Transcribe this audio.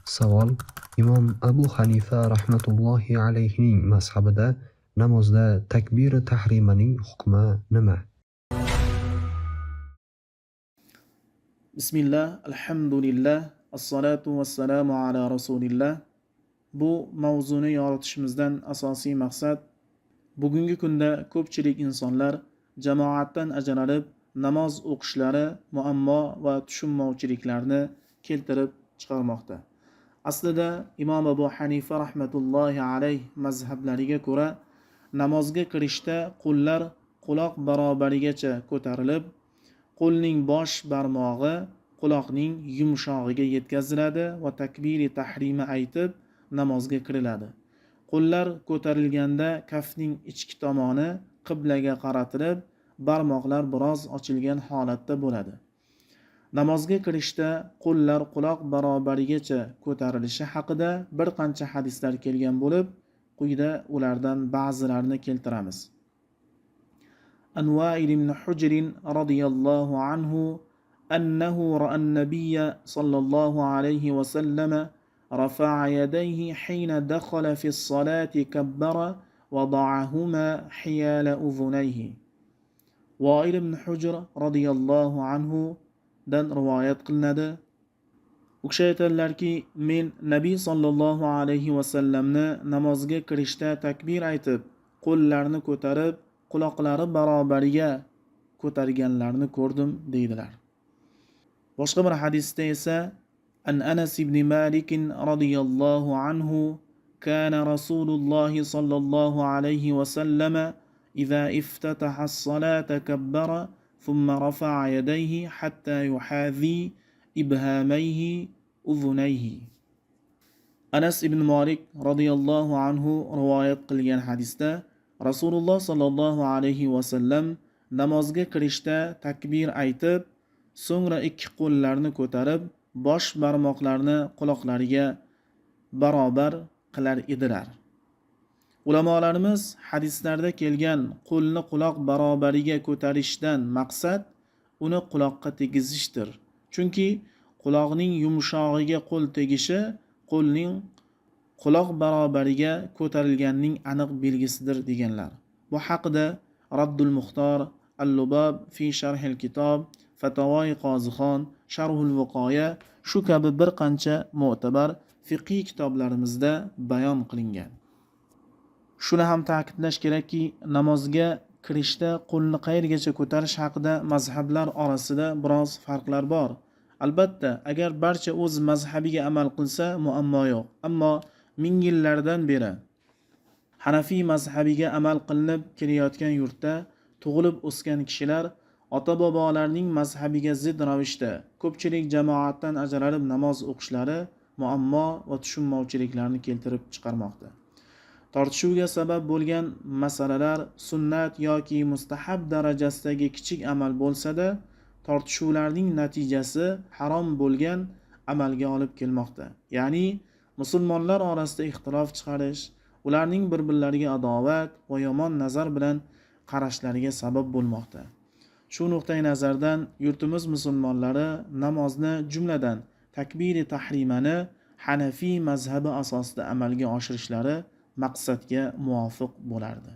Savol: Imom Abu Hanifa rahmatullohi alayhining mazhabida namozda takbiri tahrimaning hukmi nima? Bismillah, alhamdulillah, assalatu vassalamu ala rasulillah. Bu mavzuni yoritishimizdan asosiy maqsad bugungi kunda ko'pchilik insonlar jamoatdan ajralib namoz o'qishlari muammo va tushunmovchiliklarni keltirib chiqarmoqda. Aslida Imom Abu Hanifa rahmatullohi alayh mazhablariga ko'ra namozga kirishda qo'llar quloq barobarigacha ko'tarilib, qo'lning bosh barmog'i quloqning yumshog'iga yetkaziladi va takbiri tahrima aytib namozga kiriladi. Qo'llar ko'tarilganda kafning ichki tomoni qiblaga qaratilib, barmoqlar biroz ochilgan holatda bo'ladi. Namozga kirishda qo'llar quloq barobarigacha ko'tarilishi haqida bir qancha hadislar kelgan bo'lib, quyida ulardan ba'zilarini keltiramiz. An Va'il ibn Hujr radhiyallohu anhu annahu ra'a an-nabiyya sallallohu alayhi va sallam rafa'a yadayhi hina dakhala fi as-salati kabbara wa wada'ahuma hiyala udhunayhi. Va'il ibn Hujr radhiyallohu anhu dan rivoyat qilinadi. U kishi aytadilarki, men Nabiy sallallohu alayhi va sallamni namozga kirishda takbir aytib, qo'llarini ko'tarib, quloqlari barobariga ko'targanlarini ko'rdim deydilar. Boshqa bir hadisda esa an Anas ibn Malik radhiyallohu anhu kana Rasululloh sallallohu alayhi va sallam idza iftataha as-salata kabbara ثم رفع يديه حتى يحاذي إبهاميه أذنيه. Anas ibn Malik radhiyallohu anhu rivoyat qilgan hadisda Rasululloh sallallohu alayhi va sallam namozga kirishda takbir aytib, so'ngra ikki qo'llarini ko'tarib, bosh barmoqlarini quloqlariga barobar qilar edilar. Ulamolarimiz hadislarda kelgan qo'lni quloq barobariga ko'tarishdan maqsad uni quloqqa tegizishdir. Chunki quloqning yumshog'iga qo'l tegishi qo'lning quloq barobariga ko'tarilganining aniq belgisidir deganlar. Bu haqida Raddul Muxtor, Al-Lubab fi sharhil kitob, Fatavoi Qozixon, Sharhul Viqoya shu kabi bir qancha mo'tabar fiqhiy kitoblarimizda bayon qilingan. Shuni ham ta'kidlash kerakki, namozga kirishda qo'lni qayergacha ko'tarish haqida mazhablar orasida biroz farqlar bor. Albatta, agar barcha o'z mazhabiga amal qilsa, muammo yo'q. Ammo ming yillardan beri Hanafiy mazhabiga amal qilinib kelayotgan yurtda tug'ilib o'sgan kishilar ota-bobolarining mazhabiga zid ravishda ko'pchilik jamoatdan ajralib namoz o'qishlari muammo va tushunmovchiliklarni keltirib chiqarmoqda. Tortishuvga sabab bo'lgan masalalar sunnat yoki mustahab darajasidagi kichik amal bo'lsa-da, tortishuvlarning natijasi harom bo'lgan amalga olib kelmoqda. Ya'ni musulmonlar orasida ixtilof chiqarish, ularning bir-birlariga adovat va yomon nazar bilan qarashlariga sabab bo'lmoqda. Shu nuqtai nazardan yurtimiz musulmonlari namozni, jumladan takbiri tahrimani Hanafiy mazhabi asosida amalga oshirishlari maqsadga muvofiq bo'lardi.